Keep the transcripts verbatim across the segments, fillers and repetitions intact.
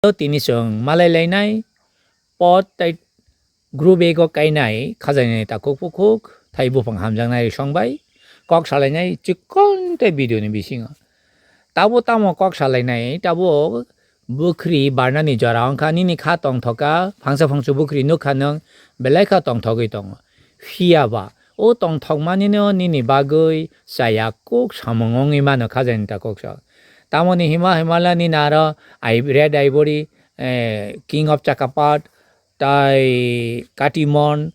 Tini chwng malai lainai pot tei grow bag o kainai khajani takhuk pukhuk thai buphang hamjaknai songbai kok salainai chikon tei video ni bisingo. Tabo tamo kok salainai, tabo bwkhri barnani jora wngkha, nini kha tongthoka, phangsa phangsu bwkhri nukha nwng, belai kha tongthogwi tongo. Phiya ba, o tongthokmanino nini bagwi chaya kuk samung wngwi mano khajani takhuk sok. Tamoni hima himala nini aro ai-, red ivory, eh, king of chakapat, tai katimon,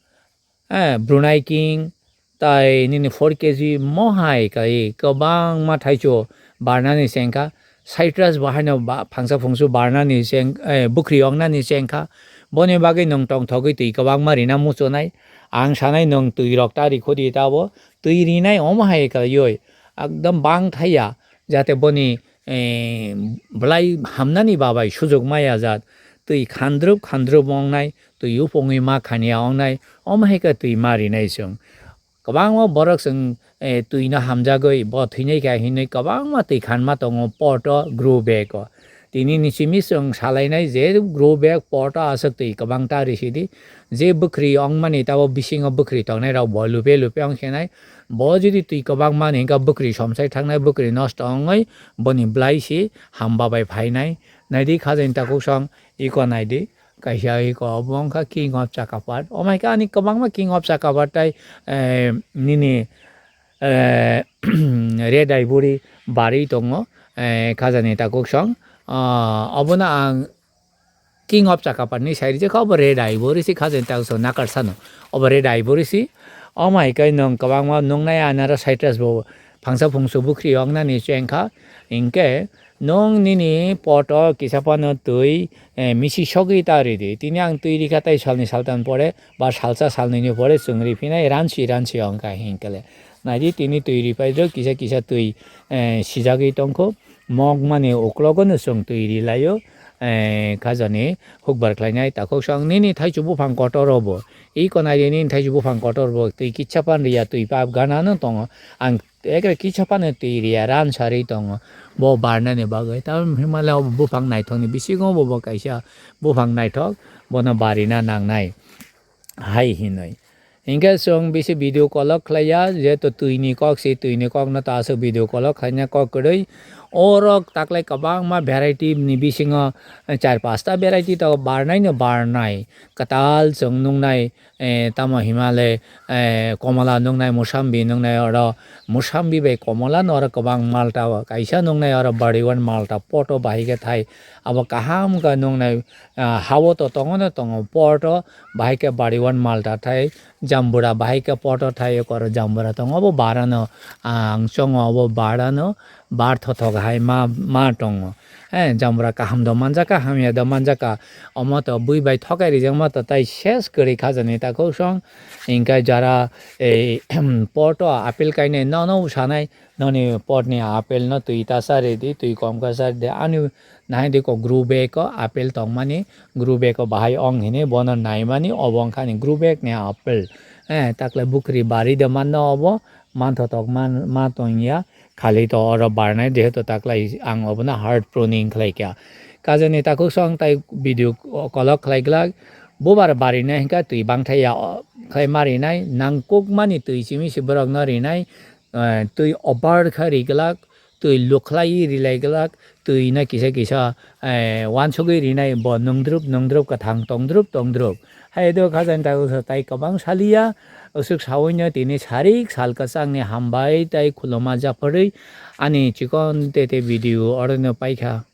eh, Brunei king, tai nini four K G mohai kai kwbangma thaicho barnani chengkha, citrus bo haino ba-, phangsa phungsu barnani cheng-, eh, bwkhri wngnani chengkha, boni bagwi nwng tongthogwi twi kwbangma rina muchunai, ang sanai nwng twi rok ta rikhodi tabo, twi rinai omo hai kaioi, ekdom bang thaiya, jate boni, eh, belai hamnani babai sujuk maya jat, twi khandrup khandrup wngnai, twi upungwi ma khaniya wngnai, omo hai khe twi ma rinai chwng. Kwbangma borok chwng, eh, twi no hamjagwi bo thwinai kha hinwi kwbangma twi khanma tongo pot o, grow bag o. Tini ni simi chwng salainai je grow bag pot o aswk twi kwbang ta risi di. Je bwkhri ongmani tabo bisingo bwkhri tongnai rok bo lupe lupe ong khenai. Bo jodi twi kwbangma ni hwnkha bwkhri somsai thangnai, bwkhri nosto ongwi boni belai si hamba bai phainai. Naidi khajani takhuk song iko naidi. Kaisa iko obo wngkha king of chakapat. Omo hai khe ani kwbangma king of chakapat tai, eh, nini, eh, red ivory barwi tongo, eh, khajani takhuk song. Ah, obono ang king of chakapat ni sai rijak kha, obo red ivory si khajani takhuk song nakar sano. Obo red ivory si. Omo hai khe nwng kwbangma nuknai anaro citrus bo phangsa phungsu bwkhri wngnani chengkha. Hinkhe nwng nini pot o kisa phano twi, eh, misi sogwi ta ridi. Tini ang twi rikha tai salni saltan pore ba salsa salnwini pore chwng riphinai ransi ransi wngkha hinkhe le. Naidi tini twi ripai rw kisa kisa twi, eh, sijagwi tongkho. Mokmani uklogo no chwng twi rilaio, eh, khajani hukbar khlainai takhuk song nini thaichu buphang kotor o bo. Iko naidi nini thaichu buphang kotor bo twi kisa phan riya twi pap gana no tongo. Ang ekre kisa phano twi riya ran sarwi tongo bo barnani bagwi. Tamo himale obo buphang naithokni bisingo bo, bo kaisa buphang naithok, bono barina nangnai hai hinwi. Hinkhe chwng bisi video kolok khlaiya, jehetu twini kok se, twini kokno ta aswk video kolok khlaina kok kwrwi. Orok taklai kwbangma variety ni bisingo char pasta variety tongo, barnaino barnai. Kwtal chwng nuknai, eh, tamo himale, eh, komola nuknai, musambi nuknai, oro musambi bai komola no oro kwbang malta o kaisa nuknai, oro bariwan malta poto bahai khe thai abo kaham khe nuknai, ah, hao to tongo no tongo poto bahai khe bariwan malta thai jambura bahai khe poto thai eko oro jambura tongo obo barano, ah, ang chongo obo barano bar thothok hai ma, ma tongo. Eh, jambura kaham do manjaka, hamya do manjaka. Omo to bui bai thokai rijak ma to tai ses kwrwi khajani takhuk song. Hinkhe jara ei pot o apple kainai nono sanai noni pot ni apple no twi ta sa ridi, twi kom kha sa ridi. Ani nahai de ko grow bag o apple tongmani, grow bag o bahai ong hini bono naimani obo wngkha ni grow bag ni apple. Eh, takle bukri bari de manno obo, manthotok man, ma tongya. Khali to oro barnai, jehetu taklai ang obono hard pruning khlai kha. Kajani takhuk song tai video kolok khlai glak, bubar barinai hinkha twi bangthai ya, o, khlai ma rinai, nangkukmani twi simi si borokno rinai, eh, twi over kha ri glak, twi lukhlai rilai glak, twi no kisa kisa, eh, wansugwi rinai bo nungdrup nungdrup kwthang tongdrup tongdrup. Hai do khajani takhuk song tai kwbang saliya, usuk sawi no tini sarik sal kwchangni hambai tai khuluma japharwi ani chikon tete video oro no paikha.